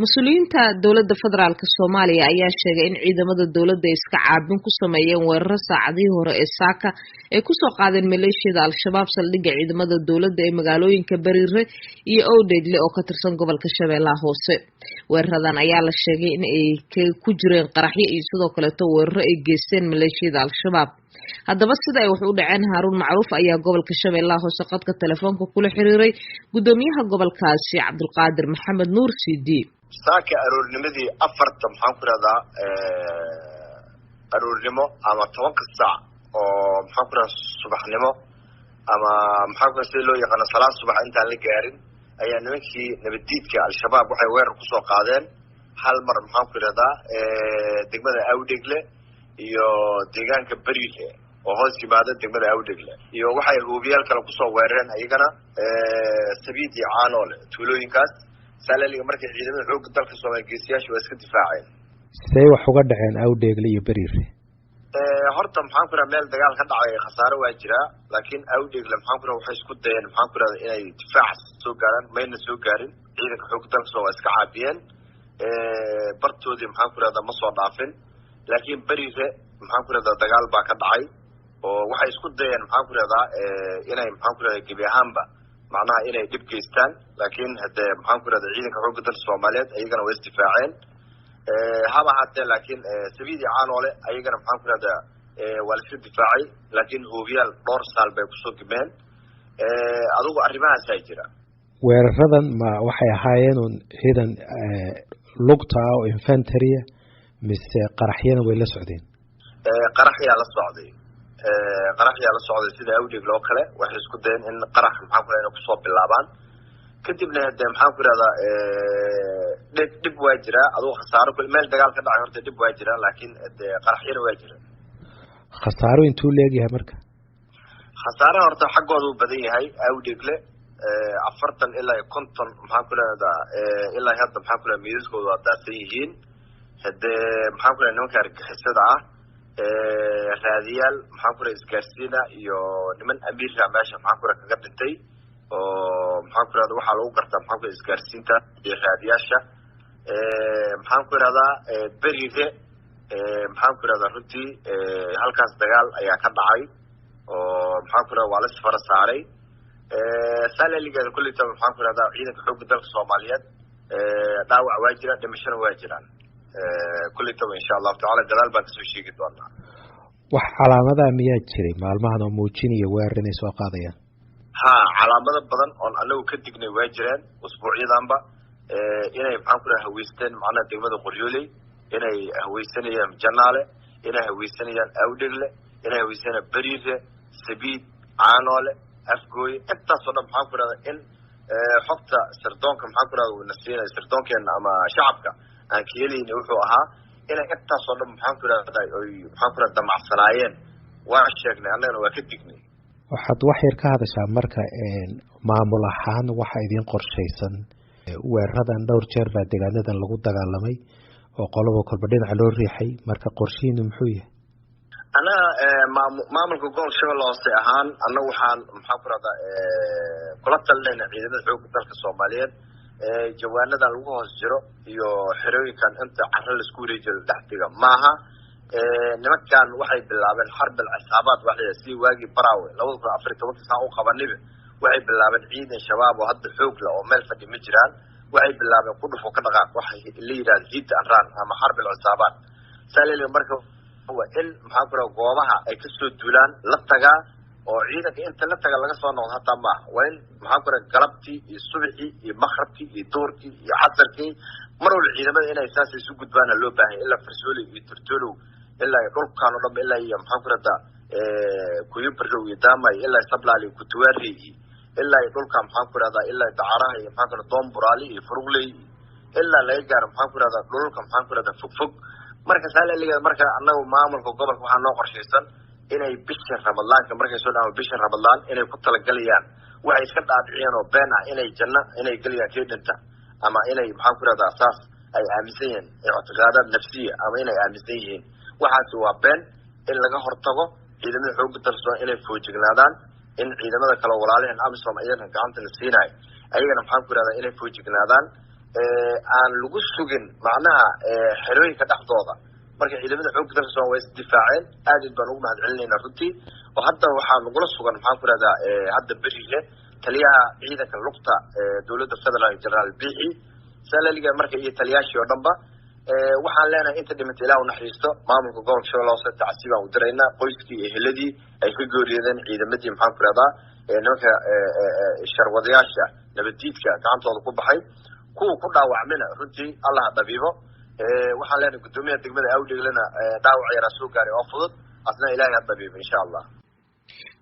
Mas-uuliyiinta dowladda federaalk Soomaaliya ayaa sheegay in ciidamada dowladda ay iska caabin ku sameeyeen weeraro saacadihii hore ee saaka ay kusoo qaadeen maleeshiyada Al-Shabaab saldhigga ciidamada dowladda ee magaalooyinka Bariire iyo Owdheedle oo ka tirsan gobolka Shabeellaha Hoose. Weeraradan ayaa la sheegay in ay ku jireen qaraxyo iyo sidoo kaleeto weeraro ay geysteen maleeshiyada Al-Shabaab. Haddaba sida ay wax u dhaceen, Haaruun Macruuf ayaa gobolka Shabeellaha Hoose qadka telefoonka kula xiriiray guddoomiyaha gobolkaasi Cabdulqaadir Maxamed Nuur Cd. Saaka aroornimadii 4ta, maxaan ku rahdaa, aroornimo ama 10ka saac oo, maxaan ku rahdaa, subaxnimo ama, maxaan ku raha, sida loo yaqaano salaad subax intaan la gaarin, ayaa nimankii nabaddiidka Al-Shabaab waxay weerar kusoo qaadeen hal mar, maxaan ku idhahdaa, degmada Awdhegle iyo deegaanka Beriile oo hoos yimaada degmada Awdhegle, iyo waxay hubiyaal kale kusoo weerareen ayagana Sabiid iyo Caanoole, tuulooyinkaas saalaliga. Markay ciidamada xoogga dalka Soomaaliya geesiyaasha waa iska difaaceen. Sidee wax uga dhaceen Awdheegle iyo Beriire? Horta, maxaan ku raha, meel dagaal ka dhacay khasaare waa jiraa, laakiin Awdheegle, maxaan ku raha, waxay isku dayeen, maxaan ku rahda, inay difaac soo gaaraan, mayna soo gaarin. Ciidanka xoogga dalka soo waa iska caabiyeen, bartoodii, maxaan ku rahda, ma soo dhaafin. Laakiin Beriire, maxaan ku rahdaa, dagaal baa ka dhacay oo waxay isku dayeen, maxaan ku rahdaa, inay, maxaan ku rahda, gebi ahaanba macnaha inay dhib geystaan, laakiin hadee, maxaan ku rahda, ciidanka xoogga dalka Soomaaliyeed ayagana way isdifaaceen. Haba ahaatee, laakiin Sabiid iyo Caanoole ayagana, maxaan ku rahdaa, waa la iska difaacay, laakiin hoobiyaal dhowr saal bay kusoo gimeen. Adugu arrimahaasaa jira. Weeraradan ma waxay ahaayeen un ciidan lugta ah oo infantrya mise qaraxyana way la socdeen? Qaraxyaa la socday, qaraxyaa la socday. Sida Awdheegle oo kale waxay isku dayeen in qarax, maxaan ku raha, inay kusoo bilaabaan, kadibna hade, maxaan ku ihahdaa, dhib waa jiraa. Adugu khasaaro meel dagaal ka dhacay horta dhib waa jiraa, laakiin de qaraxyana waa jira. Khasaaro intuu leegyahay marka? Khasaaraha horta xaggooda uu badan yahay. Awdheegle 40 ilaa iyo 50, maxaan ku ihahdaa, ilaa hadda, maxaan ku raha, miidaskooda waa daadsan yihiin. Hadee, maxaan ku raha, nimanka argixisada ah raadiyaal, maxaan ku raha, isgaarsiina iyo niman amiirka meesha, maxaan ku raha, kaga dhintay oo, maxaan ku rahda, waxaa lagu gartaa, maxaan ku raha, isgaarsiinta iyo raadiyaasha. Maxaan ku ihahdaa, Berire, maxaan ku ihahdaa, runtii halkaas dagaal ayaa ka dhacay oo, maxaan ku rahda, waa la isfara saaray. Salaligeeda kulleytaba, maxaan ku ihahdaa, ciidanka xoogga dalka Soomaaliyeed dhaawac waa jira, dhimashona waa jiraan. Kulleytaba, insha Allahu tacala, gadaal baan kasoo sheegi doonaa. Wax calaamadaha miyaa jiray maalmahan oo muujinaya weerar inay soo qaadayaan? Ha, calaamado badan oon anagu ka dignay waa jireen usbuucyadanba, inay, maxaan ku raha, haweysteen macnaha degmada Qoryooley, inay haweysanayaan Janaale, inay haweysanayaan Awdhegle, inay haweysanayaan Beriire, Sabiid, Caanoole, Afgooye, intaasoo dhan, maxaan ku rahda, in xogta sirdoonka, maxaan ku rahda, na siinay sirdoonkeena ama shacabka aan ka helayna wuxuu ahaa inay intaasoo dhan, maxaan ku rahda, oy, maxaan ku rahda, damacsanaayeen. Waa sheegnay annagana, waa ka dignay. Waxaad wax yar ka hadashaa marka maamul ahaan waxa idiin qorshaysan. Weeraradan dhowr jeer baa deegaanadan lagu dagaalamay oo qoloba kolba dhinaca loo riixay, marka qorshihiinu muxuu yahay? Annaga maamulka gobolka Shabeelle Hoose ahaan, annaga waxaan, maxaan ku rahdaa, kula talinayna ciidamada xoogga dalka Soomaaliyeed jawaanadan lagu hoos jiro iyo xerooyinkan inta carro laisku wareejiyo dhex dhiga maaha. Nimankan waxay bilaabeen xarbil cisaabaad, waxay sidii waagii Baraawe 2014-kii saan u qabaniba, waxay bilaabeen ciidan Shabaab oo hadda xoog la oo meel fadhi ma jiraan. Waxay bilaabeen ku dhufo ka dhaqaaq, waxay la yidhahda hit and run ama xarbil cisaabaad. Salil marka waa in, maxaan ku raha, goobaha ay kasoo duulaan la tagaa oo ciidanka inta la taga laga soo noqdo hataa maaha. Waa in, maxaan ku raha, galabtii iyo subaxii iyo makrabkii iyo duhurkii iyo casarkii mar walba ciidamada inay saas isu gudbaana loo baahanya, ilaa Farsooley iyo Tortolow, ilaa dhulkaan o dhanba, ilaa iyo, maxaan ku rahdaa, Kuyubarrow iyo Damay, ilaa Sablaal iyo Kutuwaarey iyo ilaa iyo dhulka, maxaan ku rahdaa, ilaa Dacaraha iyo, maxaan ku rahda, Doomburaali iyo Furugley, ilaa laga gaaro, maxaan ku rahdaa, dhulalka, maxaan ku rahdaa, fog fog. Marka saalaligeeda marka annagu maamulka gobolka waxaa noo qorshaysan inay bisha Ramadaanka markay soo dhaama, bisha Ramadaan inay ku talagalayaan, waxay iska dhaadhiciyeen oo been ah inay janno inay gelayaan kii dhinta, ama inay, maxaan ku rahdaa, saas ay aaminsan yihiin, ictiqaadaad nafsiya ama inay aaminsan yihiin. Waxaasi waa been. In laga hortago, ciidamada xoogga dalka inay foojignaadaan, in ciidamada kale walaalaheen AMISOM ayagana gacanta la siinayo ayagana, maxaan ku rahdaa, inay foojignaadaan. Aan lagu sugin macnaha xerooyinka dhexdooda. Marka ciidamada xoogga dalka Somalia way isdifaaceen, aad aad baan ugu mahad celinaynaa runtii. Oo hadda waxaa nagula sugan, maxaan ku rahdaa, hadda Beriile taliyaha ciidanka lugta dowladda federaalk, Generaal Bixi salaliga, marka iyo taliyaashii oo dhanba waxaan leenahay inta dhimata Ilaah u naxariisto. Maamulka gobolka Shabeelle Hoose tacsi baan u diraynaa qoyskii iyo eheladii ay ka geeriyoodeen ciidamadii, maxaan ku rahdaa, nimanka sharwadayaasha nabaddiidka gacantooda ku baxay. Kuwa ku dhaawacmina runtii Allaha dhabiibo. Waxaan leenahay guddoomiyaha degmada Awdheglena dhaawac yaraa soo gaaray oo fudud, asna Ilaahay ha dabiibo, insha Allah.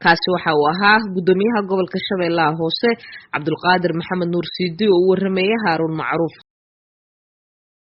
Kaasi waxa uu ahaa guddoomiyaha gobolka Shabeellaha Hoose, Cabdulqaadir Maxamed Nuur Siidi, oo u warramaya Haaruun Macruuf.